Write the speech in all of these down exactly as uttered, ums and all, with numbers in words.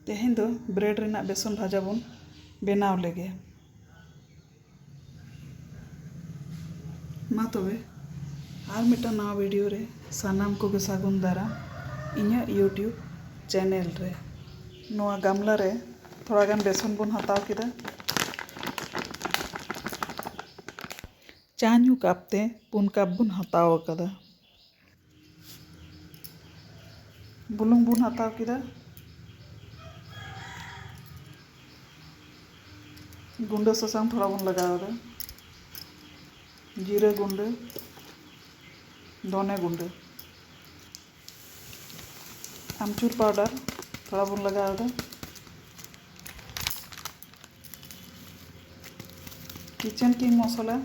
ᱛᱮᱦᱮᱧ ᱫᱚ ᱵᱨᱮᱰ ᱨᱮᱱᱟᱜ ᱵᱮᱥᱚᱱ ᱵᱷᱟᱡᱟ ᱵᱚᱱ ᱵᱮᱱᱟᱣ ᱞᱮᱜᱮ᱾ ᱢᱟ ᱛᱚᱵᱮ, ᱟᱨ ᱢᱤᱫᱴᱟᱝ ᱱᱟᱣᱟ ᱵᱷᱤᱰᱤᱭᱳ ᱨᱮ ᱥᱟᱱᱟᱢ ᱠᱚᱜᱮ ᱥᱟᱹᱜᱩᱱ ᱫᱟᱨᱟᱢ ᱤᱧᱟᱹᱜ YouTube ᱪᱮᱱᱮᱞ ᱨᱮ᱾ ᱱᱚᱣᱟ ᱜᱟᱢᱞᱟ ᱨᱮ ᱛᱷᱚᱲᱟ ᱜᱟᱱ ᱵᱮᱥᱚᱱ ᱵᱚᱱ ᱦᱟᱛᱟᱣ ᱠᱮᱫᱟ᱾ ᱪᱟ ᱧᱩ ᱠᱟᱯ ᱛᱮ ᱯᱩᱱ ᱠᱟᱯ ᱵᱚᱱ ᱦᱟᱛᱟᱣ ᱟᱠᱟᱫᱟ᱾ ᱵᱩᱞᱩᱝ ᱵᱚᱱ ᱦᱟᱛᱟᱣ ᱠᱮᱫᱟ᱾ ᱜᱩᱸᱰᱟᱹ ᱥᱟᱥᱟᱝ ᱛᱷᱚᱲᱟ ᱵᱚᱱ ᱞᱟᱜᱟᱣ ᱮᱫᱟ᱾ ᱡᱤᱨᱟᱹ ᱜᱩᱸᱰᱟᱹ, ᱫᱷᱚᱱᱮ ᱜᱩᱸᱰᱟᱹ, ᱟᱢᱪᱩᱨ ᱯᱟᱣᱰᱟᱨ ᱛᱷᱚᱲᱟ ᱵᱚᱱ ᱞᱟᱜᱟᱣ ᱮᱫᱟ᱾ ᱠᱤᱪᱮᱱ ᱠᱤᱝ ᱢᱚᱥᱞᱟ,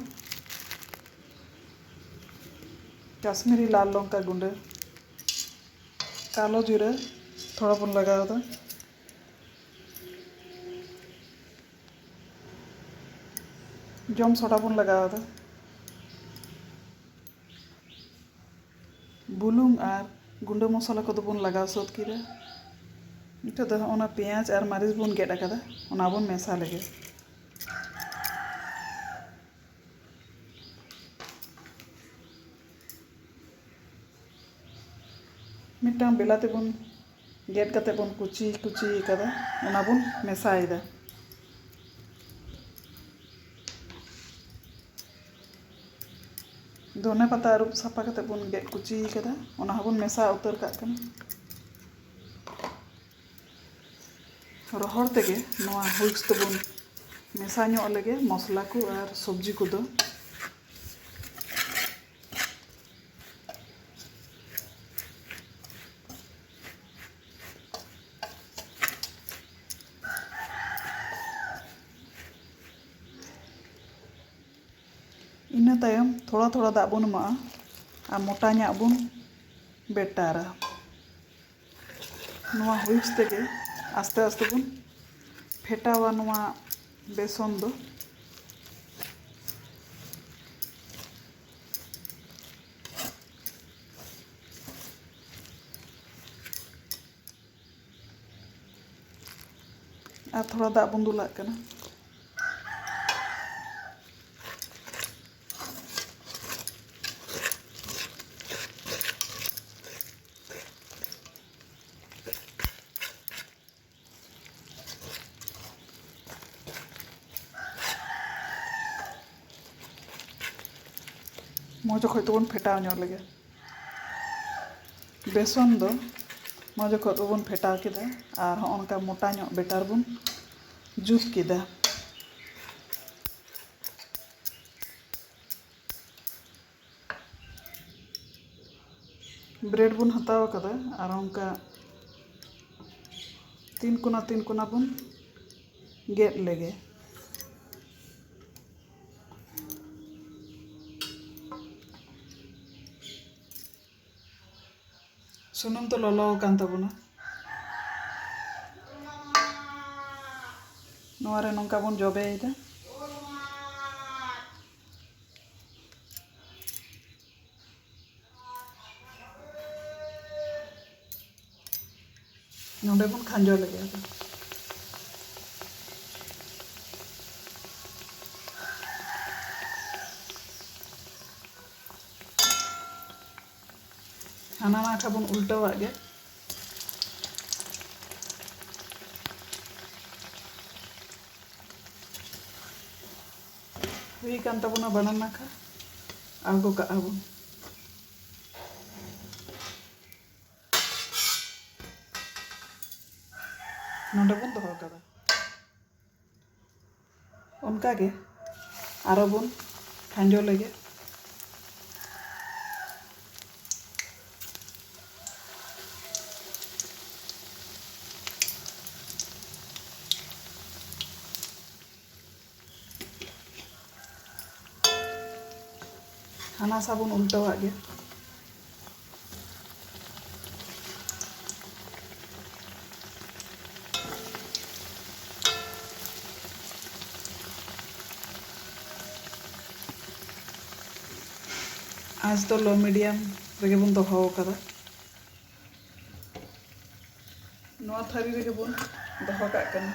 ᱠᱟᱥᱢᱤᱨᱤ ᱞᱟᱞ ᱞᱚᱝᱠᱟ ᱜᱩᱸᱰᱟᱹ, ᱠᱟᱞᱳ ᱡᱤᱨᱟᱹ ᱛᱷᱚᱲᱟ ᱵᱚᱱ ᱞᱟᱜᱟᱣ ᱮᱫᱟ᱾ ᱡᱚᱢ ᱥᱚᱰᱟ ᱵᱚᱱ ᱞᱟᱜᱟᱣ ᱮᱫᱟ᱾ ᱵᱩᱞᱩᱝ ᱟᱨ ᱜᱩᱸᱰᱟᱹ ᱢᱚᱥᱞᱟ ᱠᱚᱫᱚ ᱵᱚᱱ ᱞᱟᱜᱟᱣ ᱥᱟᱹᱛ ᱠᱮᱫᱟ᱾ ᱱᱤᱛᱚᱜ ᱫᱚ ᱚᱱᱟ ᱯᱮᱸᱭᱟᱡᱽ ᱟᱨ ᱢᱟᱹᱨᱤᱪ ᱵᱚᱱ ᱜᱮᱫ ᱟᱠᱟᱫᱟ, ᱚᱱᱟ ᱵᱚᱱ ᱢᱮᱥᱟ ᱞᱮᱜᱮ᱾ ᱢᱤᱫᱴᱟᱝ ᱵᱮᱞᱟᱛᱤ ᱵᱚᱱ ᱜᱮᱫ ᱠᱟᱛᱮ ᱵᱚᱱ ᱠᱩᱪᱤ ᱠᱩᱪᱤ ᱟᱠᱟᱫᱟ, ᱚᱱᱟ ᱵᱚᱱ ᱢᱮᱥᱟᱭᱮᱫᱟ᱾ ᱫᱷᱚᱱᱮ ᱯᱟᱛᱟ ᱟᱹᱨᱩᱵ ᱥᱟᱯᱷᱟ ᱠᱟᱛᱮ ᱵᱚᱱ ᱜᱮᱫ ᱠᱩᱪᱤ ᱟᱠᱟᱫᱟ, ᱚᱱᱟ ᱦᱚᱸᱵᱚᱱ ᱢᱮᱥᱟ ᱩᱛᱟᱹᱨ ᱠᱟᱜ ᱠᱟᱱᱟ᱾ ᱨᱚᱦᱚᱲ ᱛᱮᱜᱮ ᱱᱚᱣᱟ ᱦᱩᱭᱤᱥᱠ ᱫᱚᱵᱚᱱ ᱢᱮᱥᱟ ᱧᱚᱜ ᱞᱮᱜᱮ, ᱢᱚᱥᱞᱟ ᱠᱚ ᱟᱨ ᱥᱚᱵᱽᱡᱤ ᱠᱚᱫᱚ᱾ ᱤᱱᱟᱹ ᱛᱟᱭᱚᱢ ᱛᱷᱚᱲᱟ ᱛᱷᱚᱲᱟ ᱫᱟᱜ ᱵᱚᱱ ᱮᱢᱟᱜᱼᱟ ᱟᱨ ᱢᱚᱴᱟ ᱧᱚᱜ ᱵᱚᱱ ᱵᱮᱴᱟᱨᱟ᱾ ᱱᱚᱣᱟ ᱦᱩᱭᱤᱥᱠ ᱛᱮᱜᱮ ᱟᱥᱛᱮ ᱟᱥᱛᱮ ᱵᱚᱱ ᱯᱷᱮᱴᱟᱣᱟ ᱱᱚᱣᱟ ᱵᱮᱥᱚᱱ ᱫᱚ᱾ ᱟᱨ ᱛᱷᱚᱲᱟ ᱫᱟᱜ ᱵᱚᱱ ᱫᱩᱞᱟᱜ ᱠᱟᱱᱟ᱾ ᱢᱚᱡᱽ ᱚᱠᱚᱡ ᱛᱮᱵᱚᱱ ᱯᱷᱮᱴᱟᱣ ᱧᱚᱜ ᱞᱮᱜᱮ᱾ ᱵᱮᱥᱚᱱ ᱫᱚ ᱢᱚᱡᱽ ᱚᱠᱚᱡ ᱛᱮᱵᱚᱱ ᱯᱷᱮᱴᱟᱣ ᱠᱮᱫᱟ ᱟᱨ ᱦᱚᱸᱜᱼᱚ ᱱᱚᱝᱠᱟ ᱢᱚᱴᱟ ᱧᱚᱜ ᱵᱮᱴᱟᱨ ᱵᱚᱱ ᱡᱩᱛ ᱠᱮᱫᱟ᱾ ᱵᱨᱮᱰ ᱵᱚᱱ ᱦᱟᱛᱟᱣ ᱟᱠᱟᱫᱟ ᱟᱨ ᱚᱱᱠᱟ ᱛᱤᱱ ᱠᱚᱱᱟ ᱛᱤᱱ ᱠᱚᱱᱟ ᱵᱚᱱ ᱜᱮᱫ ᱞᱮᱜᱮ᱾ ᱥᱩᱱᱩᱢ ᱫᱚ ᱞᱚᱞᱚ ᱟᱠᱟᱱ ᱛᱟᱵᱚᱱᱟ᱾ ᱱᱚᱣᱟ ᱨᱮ ᱱᱚᱝᱠᱟ ᱵᱚᱱ ᱡᱚᱵᱮᱭᱮᱫᱟ᱾ ᱱᱚᱰᱮ ᱵᱚᱱ ᱠᱷᱟᱸᱡᱚ ᱞᱮᱜᱮ ᱟᱫᱚ᱾ ᱦᱟᱱᱟ ᱱᱟᱠᱷᱟ ᱵᱚᱱ ᱩᱞᱴᱟᱹᱣᱟᱜ ᱜᱮ᱾ ᱦᱩᱭ ᱟᱠᱟᱱ ᱛᱟᱵᱚᱱᱟ ᱵᱟᱱᱟᱨ ᱱᱟᱠᱷᱟ, ᱟᱬᱜᱚ ᱠᱟᱜᱼᱟ ᱵᱚᱱ᱾ ᱱᱚᱰᱮ ᱵᱚᱱ ᱫᱚᱦᱚ ᱠᱟᱫᱟ᱾ ᱚᱱᱠᱟ ᱜᱮ ᱟᱨᱚ ᱵᱚᱱ ᱠᱷᱟᱸᱡᱚ ᱞᱮᱜᱮ᱾ ᱦᱟᱱᱟ ᱥᱟ ᱵᱚᱱ ᱩᱞᱴᱟᱹᱣᱟᱜ ᱜᱮ᱾ ᱟᱸᱪ ᱫᱚ low medium ᱨᱮᱜᱮ ᱵᱚᱱ ᱫᱚᱦᱚ ᱟᱠᱟᱫᱟ᱾ ᱱᱚᱣᱟ ᱛᱷᱟᱹᱨᱤ ᱨᱮᱜᱮ ᱵᱚᱱ ᱫᱚᱦᱚ ᱠᱟᱜ ᱠᱟᱱᱟ᱾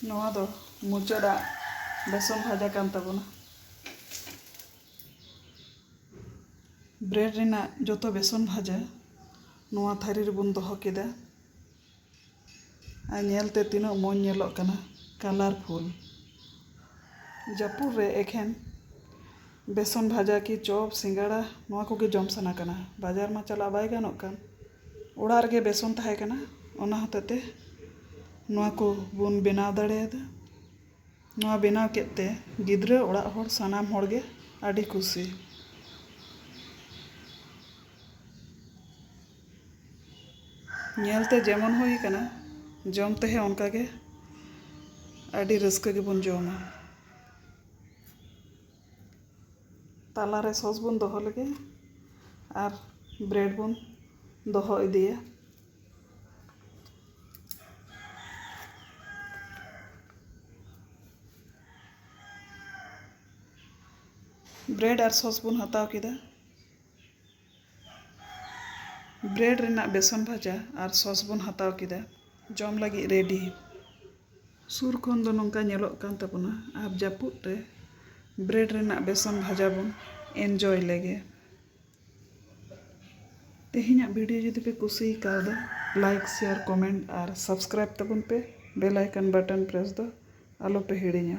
ᱱᱚᱣᱟ ᱫᱚ ᱢᱩᱪᱟᱹᱫᱟᱜ ᱵᱮᱥᱚᱱ ᱵᱷᱟᱡᱟ ᱠᱟᱱ ᱛᱟᱵᱚᱱᱟ᱾ ᱵᱨᱮᱰ ᱨᱮᱱᱟᱜ ᱡᱚᱛᱚ ᱵᱮᱥᱚᱱ ᱵᱷᱟᱡᱟ ᱱᱚᱣᱟ ᱛᱷᱟᱹᱨᱤ ᱨᱮᱵᱚᱱ ᱫᱚᱦᱚ ᱠᱮᱫᱟ᱾ ᱟᱨ ᱧᱮᱞᱛᱮ ᱛᱤᱱᱟᱹᱜ ᱢᱚᱡᱽ ᱧᱮᱞᱚᱜ ᱠᱟᱱᱟ, ᱠᱟᱞᱟᱨᱯᱷᱩᱞ᱾ ᱡᱟᱹᱯᱩᱫ ᱨᱮ ᱮᱠᱷᱮᱱ ᱵᱮᱥᱚᱱ ᱵᱷᱟᱡᱟ ᱠᱤ ᱪᱚᱯ, ᱥᱤᱸᱜᱟᱲᱟ, ᱱᱚᱣᱟ ᱠᱚᱜᱮ ᱡᱚᱢ ᱥᱟᱱᱟ ᱠᱟᱱᱟ᱾ ᱵᱟᱡᱟᱨ ᱢᱟ ᱪᱟᱞᱟᱜ ᱵᱟᱭ ᱜᱟᱱᱚᱜ ᱠᱟᱱ᱾ ᱚᱲᱟᱜ ᱨᱮᱜᱮ ᱵᱮᱥᱚᱱ ᱛᱟᱦᱮᱸ ᱠᱟᱱᱟ, ᱚᱱᱟ ᱦᱚᱛᱮᱛᱮ ᱱᱚᱣᱟ ᱠᱚ ᱵᱚᱱ ᱵᱮᱱᱟᱣ ᱫᱟᱲᱮᱭᱟᱫᱟ᱾ ᱱᱚᱣᱟ ᱵᱮᱱᱟᱣ ᱠᱮᱫ ᱛᱮ ᱜᱤᱫᱽᱨᱟᱹ, ᱚᱲᱟᱜ ᱦᱚᱲ, ᱥᱟᱱᱟᱢ ᱦᱚᱲ ᱜᱮ ᱟᱹᱰᱤ ᱠᱩᱥᱤ᱾ ᱧᱮᱞᱛᱮ ᱡᱮᱢᱚᱱ ᱦᱩᱭ ᱠᱟᱱᱟ, ᱡᱚᱢ ᱛᱮᱦᱚᱸ ᱚᱱᱠᱟᱜᱮ ᱟᱹᱰᱤ ᱨᱟᱹᱥᱠᱟᱹ ᱜᱮᱵᱚᱱ ᱡᱚᱢᱟ᱾ ᱛᱟᱞᱟᱨᱮ ᱥᱚᱥ ᱵᱚᱱ ᱫᱚᱦᱚ ᱞᱮᱜᱮ ᱟᱨ ᱵᱨᱮᱰ ᱵᱚᱱ ᱫᱚᱦᱚ ᱤᱫᱤᱭᱟ᱾ ᱵᱨᱮᱰ ᱟᱨ ᱥᱚᱥ ᱵᱚᱱ ᱦᱟᱛᱟᱣ ᱠᱮᱫᱟ᱾ ᱵᱨᱮᱰ ᱨᱮᱱᱟᱜ ᱵᱮᱥᱚᱱ ᱵᱷᱟᱡᱟ ᱟᱨ ᱥᱚᱥ ᱵᱚᱱ ᱦᱟᱛᱟᱣ ᱠᱮᱫᱟ᱾ ᱡᱚᱢ ᱞᱟᱹᱜᱤᱫ ᱨᱮᱰᱤ᱾ ᱥᱩᱨ ᱠᱷᱚᱱ ᱫᱚ ᱱᱚᱝᱠᱟ ᱧᱮᱞᱚᱜ ᱠᱟᱱ ᱛᱟᱵᱚᱱᱟ, ᱟᱨ ᱡᱟᱹᱯᱩᱫ ᱨᱮ ᱵᱨᱮᱰ ᱨᱮᱱᱟᱜ ᱵᱮᱥᱚᱱ ᱵᱷᱟᱡᱟ ᱵᱚᱱ ᱮᱱᱡᱚᱭ ᱞᱮᱜᱮ᱾ ᱛᱮᱦᱮᱧᱟᱜ ᱵᱷᱤᱰᱤᱭᱳ ᱡᱩᱫᱤ ᱯᱮ ᱠᱩᱥᱤ ᱠᱟᱣᱫᱟ, ᱞᱟᱭᱤᱠ, ᱥᱮᱭᱟᱨ, ᱠᱚᱢᱮᱱᱴ ᱟᱨ ᱥᱟᱵᱥᱠᱨᱟᱭᱤᱵ ᱛᱟᱵᱚᱱ ᱯᱮ᱾ ᱵᱮᱞ ᱟᱭᱠᱚᱱ ᱵᱟᱴᱚᱱ ᱯᱨᱮᱥ ᱫᱚ ᱟᱞᱚ ᱯᱮ ᱦᱤᱲᱤᱧᱟ᱾